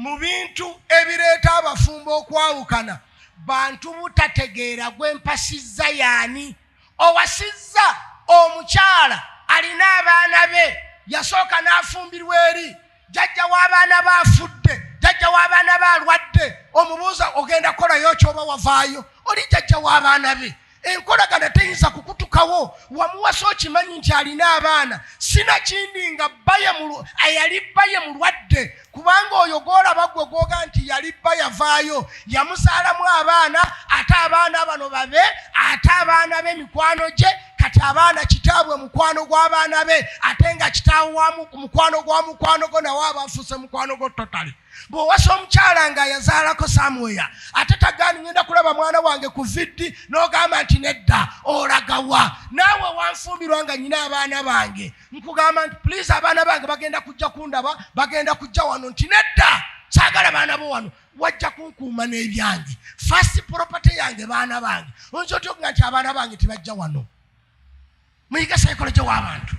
Mu bintu ebireeta abafumbo okwawukana, bantu butategeera gwe mpasizza yaani. Owasizza omukyala alina abaana be, yasooka n'afumbirwa eri jjajja w'abaana be afudde, jjajja w'abaana be alwadde, omubuuza ogenda kukolayo ki oba wavaayo? Oli jjajja w'abaana be. Enkolagana teyinza kukutukawo. Wamuwasa okimanyi nti alina abaana, sinakindi nga yali bba ye mulwadde, kubanga oyo gw'olaba gwe gwoga nti yali bba yavaayo, yamuzaalamu abaana, ate abaana bano babe, ate abaana be mikwano gye. Kati abaana kitaabwe mukwano gw'abaana be, ate nga kitaawe wa mukwano gwa mukwano gwo nawe aba afuuse mukwano gwo totally. Bw'owasa omukyala nga yazaalako somewhere, ate tagaani ngenda kulaba mwana wange ku VD, n'ogamba nti nedda, olagawa? Naawe wanfumbirwa nga nyina abaana bange, nkugamba nti please, abaana bange bagenda kujja kundaba, bagenda kujja wano, nti nedda, saagala baana bo wano, wajja kunkuuma n'ebyange. First property yange baana bange. Oyinza otya okuga nti abaana bange tebajja wano? Muyige psychology w'abantu.